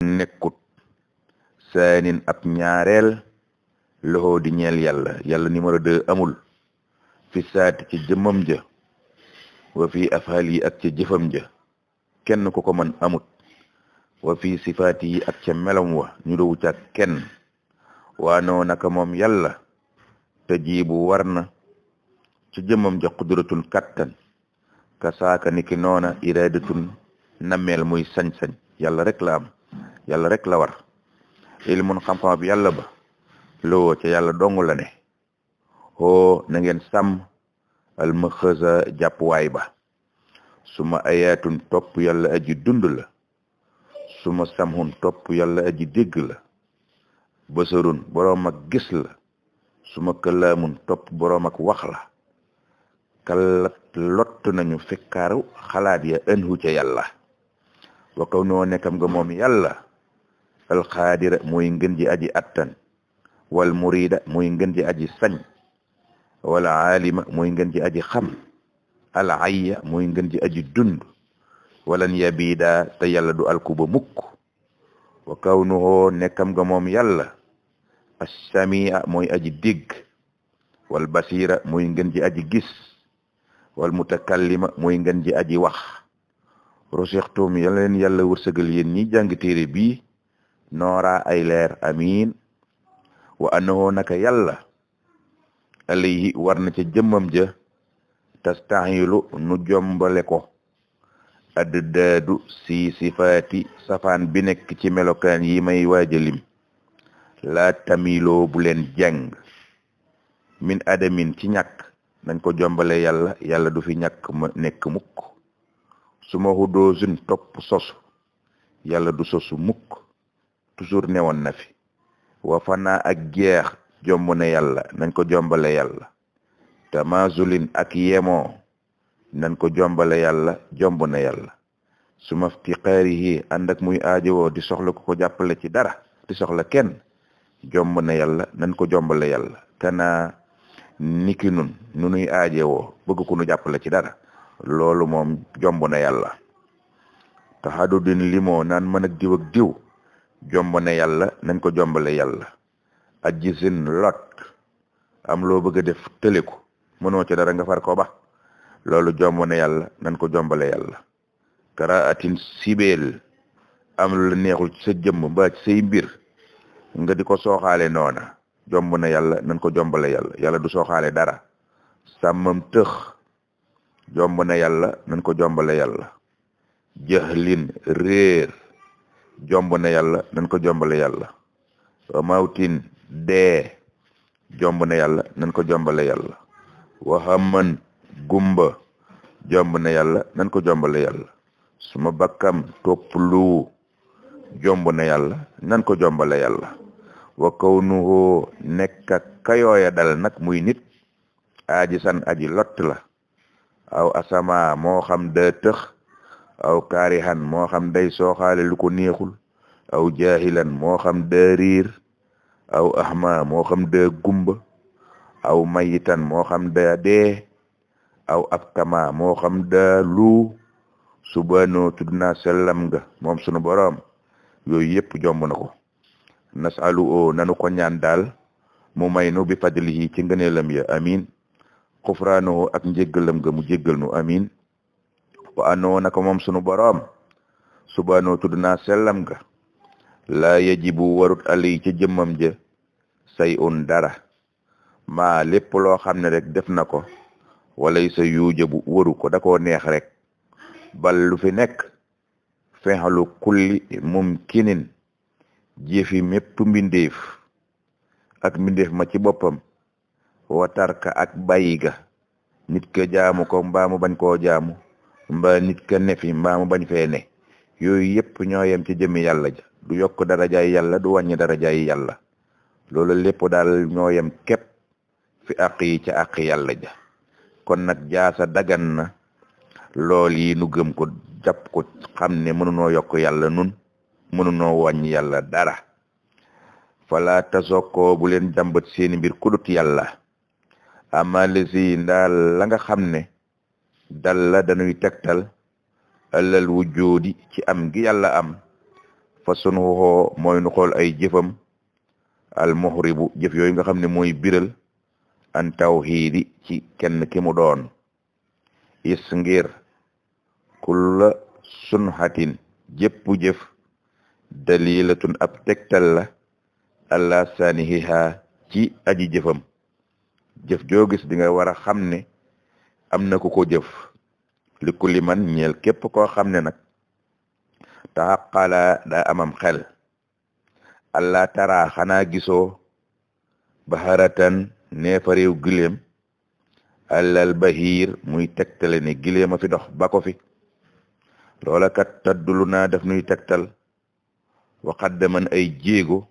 nekkut saanin ab ñaareel loxoo di ñeel yàlla numéro 2 amul fi saati ci jëmmam ja wa fi afal yi ak ca jëfam ja kenn ku ko mën amut wa fi sifaati yi ak ca melam wa ñu dowu ca kenn waa noo naka moom yàlla te jiibu war na ci jëmmam ja qudratun kattan ka saaka niki noona iradatun nameel muy sañ-sañ yàlla rek la am yàlla rek la war ilmun xam-xam bi yàlla ba loo ca yàlla dong la ne hoo na ngeen sàmm almaxësa jàppuwaay ba suma ayaatun topp yàlla aji dund la suma samhun topp yàlla aji dégg la basarun boroom ak gis la suma kalaamun topp boroom ak wax la kallat lott nañu fekkaaru xalaat ya ënhu ca yàlla wa kaw noo nekkam nga moom yàlla alxaadira mooy ngën ji aji attan wal murida mooy ngën ji aji sañ wala aalima mooy ngën ji aji xam al ayya mooy ngën ji aji dund walan yabida te yàlla du alkuba mukk wa kawnuhu nekkam nga moom yàlla as-samia mooy aji dégg wal basira mooy ngën ji aji gis wal mutakallima mooy ngën ji aji wax rusixtum yal leen yàlla wërsëgal yéen ñi jàng téere bii noora ay leer amiin wa annahu naka yàlla alayhi war na ca jëmmam ja tastahilu nu jombale ko addaadu si sifaati safaan bi nekk ci melokaan yi may waajalim laa tamiloo bu leen jàng min adamin ci ñàkk nañ ko jombale yàlla du fi ñàkk ma nekk mukk suma hudoosun topp sosu yàlla du sosu mukk toujours newoon na fi wa fanaa ak jeex jomb na yàlla nañ ko jombale yàlla tamazulin ak yemoo nañ ko jombale yàlla jomb na yàlla suma iftiqaarihi ànd ak muy aajowoo di soxla ko jàppale ci dara di soxla kenn jomb na yàlla nañ ko jombale yàlla kana niki nun nu nuy aajowoo bëgg ku nu jàppale ci dara loolu moom jomb na yàlla taxadudin limoo naan mën ak diw ak diw jomb na yàlla nañ ko jombale yàlla ajisin lot am loo bëgg a def tële ko mënoo ci dara nga far ko ba loolu jomb na yàlla nañ ko jombale yàlla karaatin sibeel am lu la neexul ci sa jëmm mbaa ci say mbir nga di ko sooxaale noona jomb na yàlla nañ ko jombale yàlla du sooxaale dara sàmmam tëx jomb na yàlla nañ ko jombale yàlla jahlin réer jomb na yàlla nañ ko jombale yàlla wa mawtin dee jomb na yàlla nañ ko jombale yàlla wa hamman gumba jomb na yàlla nañ ko jombale yàlla suma bakkam topp lu jomb na yàlla nañ ko jombale yàlla wa kawnuhu nekk ak kayooya dal nag muy nit aji san aji lott la aw asama moo xam da tëx aw kaarihan moo xam day sooxaale lu ko neexul aw jaahilan moo xam da riir aw ahma moo xam da gumba aw mayitan moo xam da dee aw abkama moo xam da lu subhanahu tudd naa sellam nga moom sunu boroom yooyu yëpp jomb na ko nasalu o nanu ko ñaan daal mu may nu bi fadlihi ci ngëneelam ya amin xufraanahu ak njéggalam nga mu jéggal nu amin wa anoo naka moom sunu boroom subhanahu tudd naa sellam nga laa yajibu warut alay ca jëmmam ja say un dara maa lépp loo xam ne rek def na ko walay sa yuujabu waru ko da koo neex rek bal lu fi nekk fexalu kulli mumkinin jëfi mépp mbindeef ak mbindeef ma ci boppam watarka ak bàyyi ga nit ka jaamu ko mbaa mu bañ koo jaamu mbaa nit ka nefi mbaa mu bañ fee ne yooyu yëpp ñoo yem ci jëmmi yàlla ja du yokk darajaay yàlla du wàññi darajaay yàlla loolu lépp daal ñoo yem képp fi àq yi ca àq yàlla ja kon nag jaasa dagan na lool yi nu gëm ko jàpp ko xam ne mënunoo yokk yàlla nun mënunoo wàññi yàlla dara fala tasokkoo bu leen jàmbat seeni mbir kudut yàlla amalesi ndaal la nga xam ne dal la dañuy tegtal alal wujjoodi ci am gi yàlla am fa sunuhoo mooy nu xool ay jëfam al muhribu jëf yooyu nga xam ne mooy biral an tawxiidi ci kenn ki mu doon is ngir kulla sunhatin jëpp jëf dalilatun ab tegtal la allah saanihiha ci aji jëfam jëf joo gis di nga war a xam ne am na ku ko jëf li kulli man ñeel képp koo xam ne nag taxaqala daa amam xel allah tara xanaa gisoo baharatan neefaréew giléem allal bahir muy tegtale ne giléem a fi dox ba ko fi loola kat taddulu naa daf nuy tegtal waxaddaman ay jéego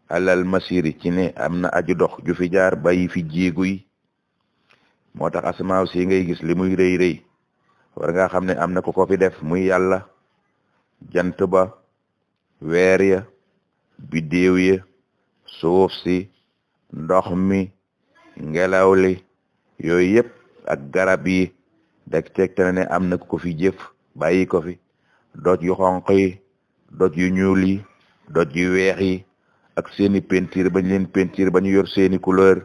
alal masiri ci ne am na aju dox ju fi jaar bàyyi fi jéego yi moo tax asamaaw si ngay gis li muy rëy rëy war nga xam ne am na ku ko fi def muy yàlla jant ba weer ya biddéew ya suuf si ndox mi ngelaw li yooyu yëpp ak garab yi dak tegtale ne am na ku ko fi jëf bàyyi ko fi doj yu xonq yi doj yu ñuul yi doj yu weex yi ak seeni peinture bañ leen peinture ba ñu yor seeni couleur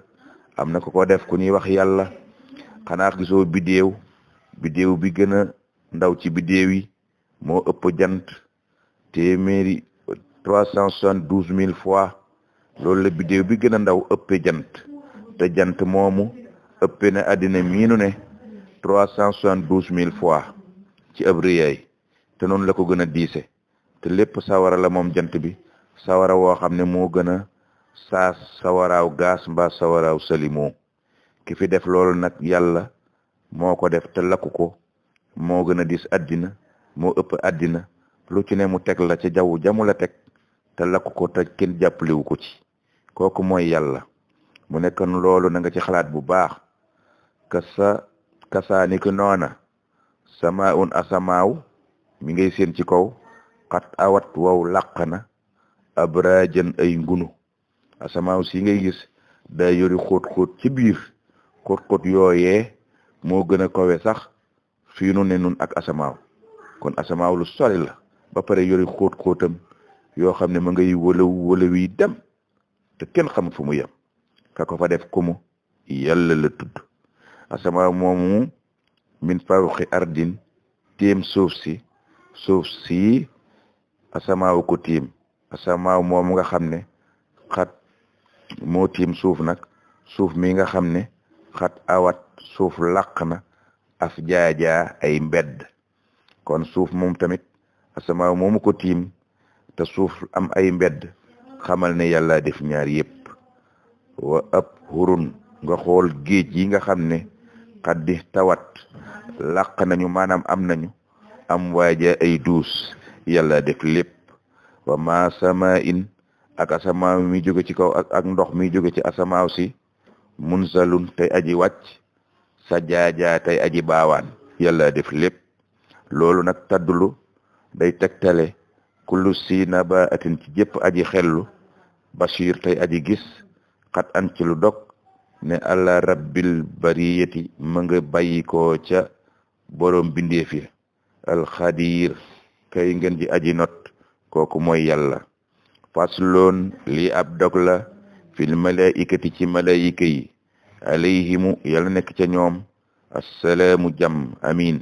am na ku ko def ku ñuy wax yàlla xanaa gisoo biddéew bi gën a ndaw ci biddéew yi moo ëpp jant téeméeri 372 000 fois loolu la biddéew bi gën a ndaw ëppe jant te jant moomu ëppe na àddina miinu ne 372 000 fois ci ab rëyaay te noonu la ko gën a diise te lépp sawara la moom jant bi sawara woo xam ne moo gën a saas sawaraaw gaas mbaa sawaraaw salimo ki fi def loolu nag yàlla moo ko def te lakku ko moo gën a dis àddina moo ëpp àddina lu ci ne mu teg la ca jaww jamu la teg te lakku ko te kenn jàppalewu ko ci kooku mooy yàlla mu nekkoon loolu na nga ci xalaat bu baax kasaani ki noona samaun asamaaw mi ngay seen ci kaw xat awat wow làq na abrajan ay ngunu asamaaw si ngay gis daa yori xóot-xóot ci biir xóot-xóot yooyee moo gën a kawe sax fii nu ne nun ak asamaaw kon asamaaw lu sori la ba pare yori xóot-xóotam yoo xam ne ma ngay wëlaw yi dem te kenn xamut fu mu yem ka ko fa def kumu yàlla la tudd asamaaw moomu min fawqi ardin téem suuf si asamaaw ko tiim asamaaw moom nga xam ne xat moo tiim suuf nag suuf mi nga xam ne xat awat suuf làq na af jaajaa ay mbedd kon suuf moom tamit asamaaw moomu ko tiim te suuf am ay mbedd xamal ne yàlla def ñaar yépp wa ab hurun nga xool géej yi nga xam ne xat di tawat làq nañu maanaam am nañu am waaja ay duus yàlla def lépp wa ma sama in ak asamaaw mi jóge ci kaw ak ndox mi jóge ci asamaaw si munzalun tey aji wàcc sa jaajaa tey aji baawaan yàlla def lépp loolu nag taddulu day tegtale kullu si nabaatin ci jëpp aji xellu bashir tey aji gis xat an ci lu dog ne àlla rabbil bariyati ma nga bàyyi ko ca borom bindeef yi alxadir kay ngeen ji aji not kooku mooy yàlla fasloon lii ab dog la fil malaikati ci malayika yi alayhimu yàlla nekk ca ñoom assalaamu jàmm amin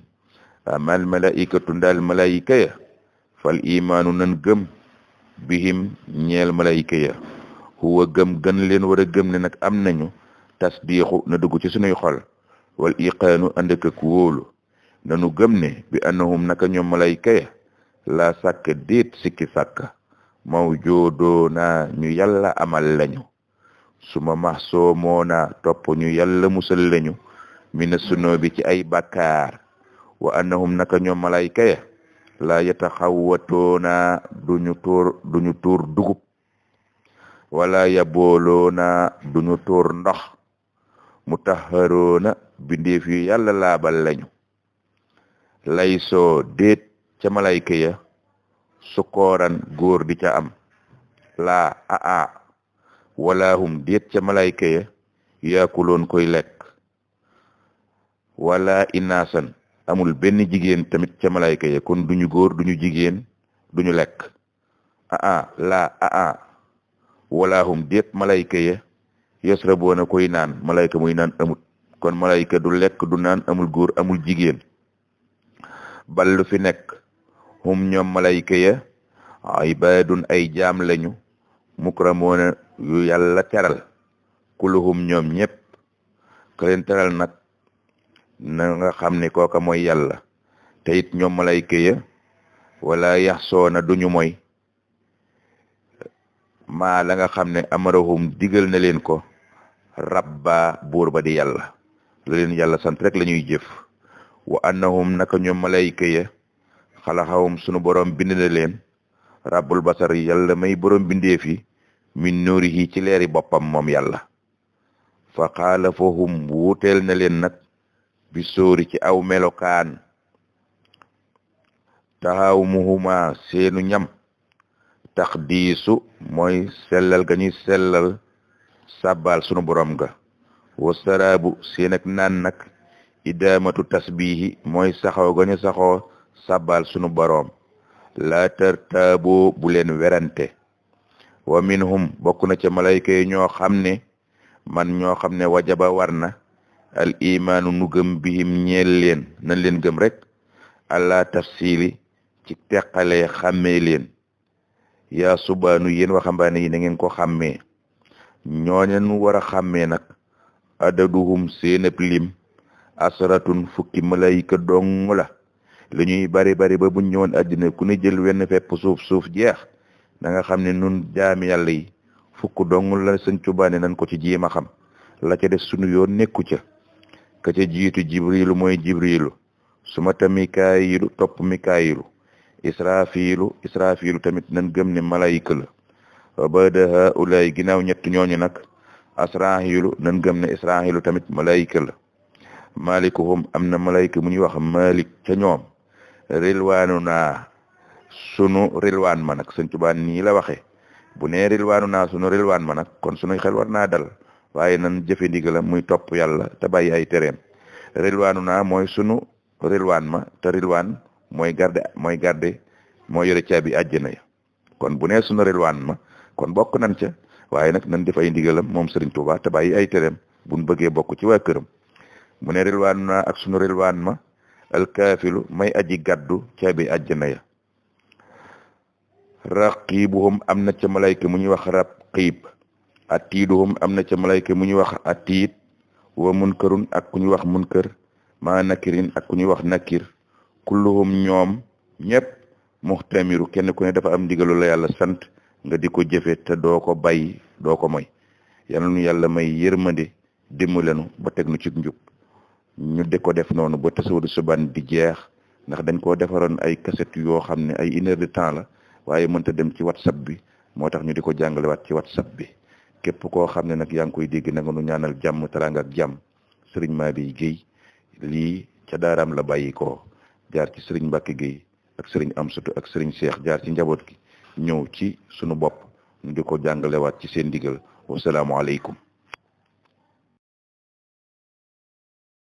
amal malaikatu ndaal malayika ya fal imaanu nan gëm bihim ñeel malayika ya huwa gëm gën leen war a gëm ne nag am nañu tasdiixu na dugg ci sunuy xol wal iqaanu ànd ak wóolu nanu gëm ne bi annahum naka ñoom malayka ya la sàkk déet sikki sàkk mawjoodoona ñu yàlla amal lañu suma mahsoomoona topp ñu yàlla musal lañu mina sunoo bi ci ay bakkaar wa annahum naka ñoom malayka ya la yataxawatoona duñu tuur dugub wala yabooloona duñu tuur ndox mutahharoona bindeef yu yàlla laabal lañu laysoo déet ca malayka ya sukooran góor di ca am laa aa wala hum déet ca malayka ya yaakuloon koy lekk wala inaasan amul benn jigéen tamit ca malayka ya kon duñu góor duñu jigéen duñu lekk wala hum déet malayka ya yasraboona koy naan malayka muy naan amut kon malayka du lekk du naan amul góor amul jigéen ballu fi nekk hum ñoom malayka ya ibaadun ay jaam lañu mukramoona yu yàlla teral kuluhum ñoom ñépp ka leen teral nag na nga xam ne kooka mooy yàlla te it ñoom malayka ya wala yaxsoona duñu mooy maa la nga xam ne amarahum digal na leen ko rabba buur ba di yàlla la leen yàlla sant rek la ñuy jëf wa annahum naka ñoom malayka ya xalaxawum sunu borom bind na leen rabbul basar yàlla may borom bindee fi min nuurihi ci leeri boppam moom yàlla fa qaala fahum wuuteel na leen nag bi sóori ci aw melokaan taxawmuhuma seenu ñam taxdiisu mooy sellal ga ñuy sellal sàbbaal sunu borom ga wa saraabu seen ak naan nag idaamatu tasbihi mooy saxoo ga ñu saxoo sàbbaal sunu borom laa tartaaboo bu leen werante wa minhum bokk na ca malayka yi ñoo xam ne wajaba war na al imaanu nu gëm bihim ñeel leen nañ leen gëm rek allah tafsili ci teqale xàmmee leen yaa subaanu yéen waxambaane yi na ngeen ko xàmmee ñooñu nu war a xàmmee nag adaduhum seenab lim asratun fukki malayka dong la li ñuy bari bari ba buñ ñëwoon àddina ku ne jël wenn fepp suuf jeex da nga xam ne nun jaami yàlla yi fukk dong la sëñ Tuubaa nañ ko ci jéem a xam la ca def sunu yoon nekku ca ka ca jiitu jibrilu mooy jibrilu sumata mikaayilu topp mikaayilu israfilu tamit nan gëm ne malayka la wa bada haulaay ginnaaw ñett ñooñu nag asrahilu nan gëm ne israhilu tamit malayka la malikuhum am na malayka mu ñuy wax malik ca ñoom rilwaanu naa sunu rilwaan ma nag sëñ Tuubaa nii la waxe bu nee rilwaanu naa sunu rilwaan ma nag kon sunu xel war naa dal waaye nan jëfe ndigalam muy topp yàlla te bàyyi ay tereem rilwaanu naa mooy sunu rilwaan ma te rilwaan mooy garde moo yore caabi àjjana ya kon bu nee sunu rilwaan ma kon bokk nan ca waaye nag nan def ay ndigalam moom Sëriñ Tuubaa te bàyyi ay tereem buñ bëggee bokk ci waa këram mu ne rilwaanu naa ak sunu rilwaan ma alkaafilu may aji gaddu caabi àjjana ya raqibuhum am na ca malayka mu ñuy wax raqib atiiduhum am na ca malayka mu ñuy wax atiid wa munkarun ak ku ñuy wax munkar ma nakirin ak ku ñuy wax nakir kulluhum ñoom ñëpp muxtamiru kenn ku ne dafa am ndigalu la yàlla sant nga di ko jëfe te doo ko bàyyi doo ko moy yal na nu yàlla may yërmande dimbalenu ba teg nu ci njub ñu de ko def noonu ba tasawudu subaan di jeex ndax dañ koo defaroon ay cassette yoo xam ne ay 1 heure de temps la waaye mënta dem ci whatsapp bi moo tax ñu di ko jàngalewaat ci whatsapp bi képp koo xam ne nag yaa ngi koy dégg na nga nu ñaanal jàmm teraanga ak jàmm sëriñ Madi Guèye lii ca daaraam la bàyyi ko jaar ci sëriñ Mbacke Guèye ak sëriñ Amsatu ak sëriñ Cheikh jaar ci njaboot gi ñëw ci sunu bopp ñu di ko jàngalewaat ci seen digal wasalaamualeykum